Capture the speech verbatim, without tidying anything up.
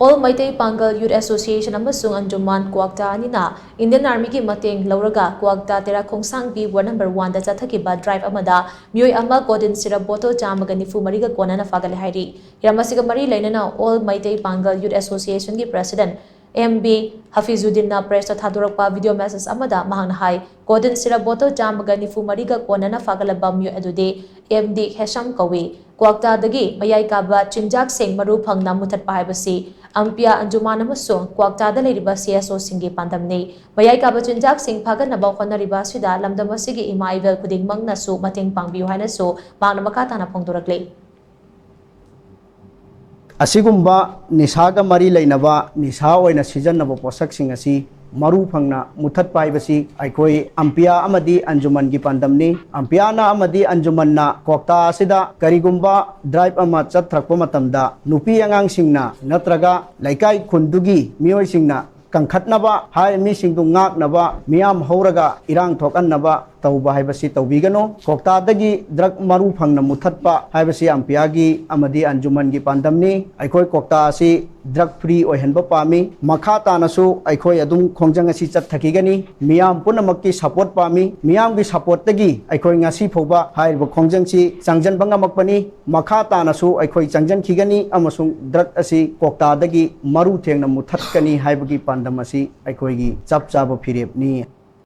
All Meitei Pangal Youth Association ꯑꯃꯁꯨꯡ ꯑꯟꯖꯨꯃꯥꯟ ꯀ꯭ꯋꯥꯛꯇꯥ ꯑꯅꯤꯅ Indian Armyꯒꯤ ꯃꯇꯦꯡ ꯂꯧꯔꯒ ꯀ꯭ꯋꯥꯛꯇꯥ ꯇꯦꯔꯥ ꯈꯣꯡꯁꯥꯡꯕꯤ Ward number one ꯗ ꯆꯠꯊꯈꯤꯕ drive ꯑꯃꯗ ꯃꯤꯑꯣꯏ ꯑꯃ codeine syrup bottle ꯆꯥꯝꯃꯒ ꯅꯤꯐꯨ ꯃꯔꯤꯒ ꯀꯣꯟꯅꯅ ꯐꯥꯒꯠꯂꯦ ꯍꯥꯏꯔꯤ꯫ ꯍꯤꯔꯝ ꯑꯁꯤꯒ ꯃꯔꯤ ꯂꯩꯅꯅ All Meitei Pangal Youth Associationꯒꯤ president M B ꯍꯐꯤꯖꯨꯗꯤꯟꯅ pressꯇ ꯊꯥꯗꯣꯔꯛꯄ video message ꯑꯃꯗ ꯃꯍꯥꯛꯅ ꯍꯥꯏ, codeine syrup bottle ꯆꯥꯝꯃꯒ ꯅꯤꯐꯨ ꯃꯔꯤꯒ ꯀꯣꯟꯅꯅ ꯐꯥꯒꯠꯂꯕ ꯃꯤꯑꯣꯏ ꯑꯗꯨꯗꯤ M D ꯍꯦꯁꯝ ꯀꯧꯏ꯫ ꯀ꯭ꯋꯥꯛꯇꯥꯗꯒꯤ ꯃꯌꯥꯏ ꯀꯥꯕ ꯆꯤꯟꯖꯥꯛꯁꯤꯡ ꯃꯔꯨ ꯐꯪꯅ ꯃꯨꯊꯠꯄ ꯍꯥꯏꯕꯁꯤ ꯑꯝꯄꯤꯌꯥ ꯑꯟꯖꯨꯃꯥꯟ ꯑꯃꯁꯨꯡ ꯀ꯭ꯋꯥꯛꯇꯥꯗ ꯂꯩꯔꯤꯕ C S Oꯁꯤꯡꯒꯤ ꯄꯥꯟꯗꯝꯅꯤ꯫ ꯃꯌꯥꯏ ꯀꯥꯕ ꯆꯤꯟꯖꯥꯛꯁꯤꯡ ꯐꯥꯒꯠꯅꯕ ꯍꯣꯠꯅꯔꯤꯕ ꯑꯁꯤꯗ ꯂꯝꯗꯝ ꯑꯁꯤꯒꯤ ꯏꯃꯥ ꯏꯕꯦꯜ ꯈꯨꯗꯤꯡꯃꯛꯅꯁꯨ ꯃꯇꯦꯡ ꯄꯥꯡꯕꯤꯌꯨ ꯍꯥꯏꯅꯁꯨ ꯃꯍꯥꯛꯅ ꯃꯈꯥ ꯇꯥꯅ ꯐꯣꯡꯗꯣꯔꯛꯂꯤ꯫ ꯑꯁꯤꯒꯨꯝꯕ ꯅꯤꯁꯥꯒ ꯃꯔꯤ ꯂꯩꯅꯕ, ꯅꯤꯁꯥ ꯑꯣꯏꯅ ꯁꯤꯖꯤꯟꯅꯕ ꯄꯣꯠꯁꯛꯁꯤꯡ ꯑꯁꯤ ꯃꯔꯨ ꯐꯪꯅ ꯃꯨꯊꯠꯄ ꯍꯥꯏꯕꯁꯤ ꯑꯩꯈꯣꯏ ꯑꯝꯄꯤꯌꯥ ꯑꯃꯗꯤ ꯑꯟꯖꯨꯃꯟꯒꯤ ꯄꯥꯟꯗꯝꯅꯤ꯫ ꯑꯝꯄꯤꯌꯥꯅ ꯑꯃꯗꯤ ꯑꯟꯖꯨꯃꯟꯅ ꯀ꯭ꯋꯥꯛꯇꯥ ꯑꯁꯤꯗ ꯀꯔꯤꯒꯨꯝꯕ drive ꯑꯃ ꯆꯠꯊꯔꯛꯄ ꯃꯇꯝꯗ ꯅꯨꯄꯤ ꯑꯉꯥꯡꯁꯤꯡꯅ ꯅꯠꯇ꯭ꯔꯒ ꯂꯩꯀꯥꯏ ꯈꯨꯟꯗꯨꯒꯤ ꯃꯤꯑꯣꯏꯁꯤꯡꯅ ꯀꯟꯈꯠꯅꯕ, ꯍꯥꯏꯔꯤꯕ ꯃꯤꯁꯤꯡꯗꯨ ꯉꯥꯛꯅꯕ, ꯃꯤꯌꯥꯝ ꯍꯧꯔꯒ ꯏꯔꯥꯡ ꯊꯣꯛꯍꯟꯅꯕ ꯇꯧꯕ ꯍꯥꯏꯕꯁꯤ ꯇꯧꯕꯤꯒꯅꯨ꯫ ꯀ꯭ꯋꯥꯛꯇꯥꯗꯒꯤ drug ꯃꯔꯨ ꯐꯪꯅ ꯃꯨꯊꯠꯄ ꯍꯥꯏꯕꯁꯤ ꯑꯝꯄꯤꯌꯥꯒꯤ ꯑꯃꯗꯤ ꯑꯟꯖꯨꯃꯟꯒꯤ ꯄꯥꯟꯗꯝꯅꯤ꯫ ꯑꯩꯈꯣꯏ ꯀ꯭ꯋꯥꯛꯇꯥ ꯑꯁꯤ drug free ꯑꯣꯏꯍꯟꯕ ꯄꯥꯝꯃꯤ꯫ ꯃꯈꯥ ꯇꯥꯅꯁꯨ ꯑꯩꯈꯣꯏ ꯑꯗꯨꯝ ꯈꯣꯡꯖꯪ ꯑꯁꯤ ꯆꯠꯊꯈꯤꯒꯅꯤ꯫ ꯃꯤꯌꯥꯝ ꯄꯨꯝꯅꯃꯛꯀꯤ support ꯄꯥꯝꯃꯤ꯫ ꯃꯤꯌꯥꯝꯒꯤ supportꯇꯒꯤ ꯑꯩꯈꯣꯏ ꯉꯁꯤ ꯐꯥꯎꯕ ꯍꯥꯏꯔꯤꯕ ꯈꯣꯡꯖꯪꯁꯤ ꯆꯪꯁꯤꯟꯕ ꯉꯝꯃꯛꯄꯅꯤ꯫ ꯃꯈꯥ ꯇꯥꯅꯁꯨ ꯑꯩꯈꯣꯏ ꯆꯪꯁꯤꯟꯈꯤꯒꯅꯤ ꯑꯃꯁꯨꯡ drug ꯑꯁꯤ ꯀ꯭ꯋꯥꯛꯇꯥꯗꯒꯤ ꯃꯔꯨ ꯊꯦꯡꯅ ꯃꯨꯊꯠꯀꯅꯤ ꯍꯥꯏꯕꯒꯤ ꯄꯥꯟꯗꯝ ꯑꯁꯤ ꯑꯩꯈꯣꯏꯒꯤ ꯆꯞ ꯆꯥꯕ ꯐꯤꯔꯦꯞꯅꯤ꯫